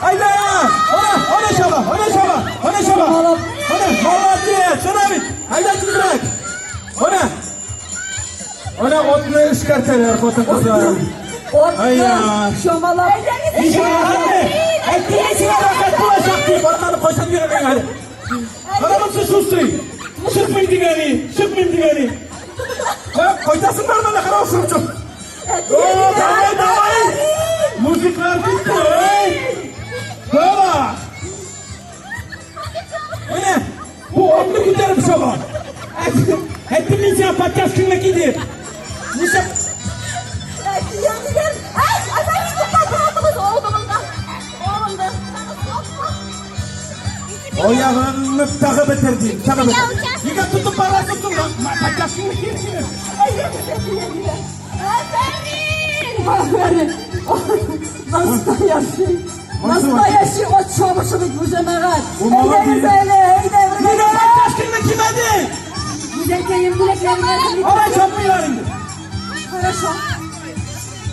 Әйдә! Ана, ана чаба, ана чаба, ана чаба. Ана, молодец, ана бит. Әйдә тизрәк. Ана. Ана отны эшкәртәләр хатын-кызлар. Отны чамалап. Ничек әле? Әйттем сиңа рәхәт булачак дип, атланып кайтып йөрмәң әле. Кара монысы шустрый. Чыкмыйм дигәни, чыкмыйм дигәни. Кайтасың бармы әле, кара осырып чык. О, давай, давай! Мужиклар китте, эй! Давай! Менә, бу атны күтәреп чыга. Әйттем мин сиңа подтяжкаңны ки дип. Нишләп? Аягыңны тагы бетер дим, тагы бетер. Нигә тотып барасың соң? Подтяжкаңны ки синең. Афәрин! Настоящий! Настоящий от чабышы бит бу җәмәгать! Әйдәгез әле, әйдә бергә! Нигә подтяжкаңны кимәдең? Гүзәлкәем бүләкләрен әзерли. Алай чапмыйлар инде. Хорошо.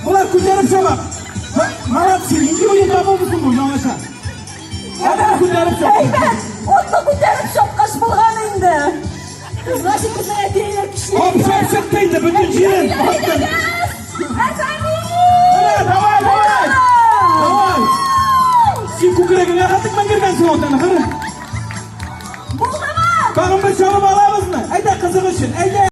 Болар күтәреп чаба. Молодцы, нинди уен табылдысың бу яңача? Әйдә күтәреп чап. Әйбәт! Отны күтәреп чапкач булган инде. Значит, безнең әтиләр көчле. Капшап чыкты инде бөтен җирен. Менә, давай, давай. Давай. Син күкрәгеңә катык менгергәнсең атаны, кара. Булдымы? Тагын бер чабып алабызмы? Әйдә, кызык өчен, әйдә.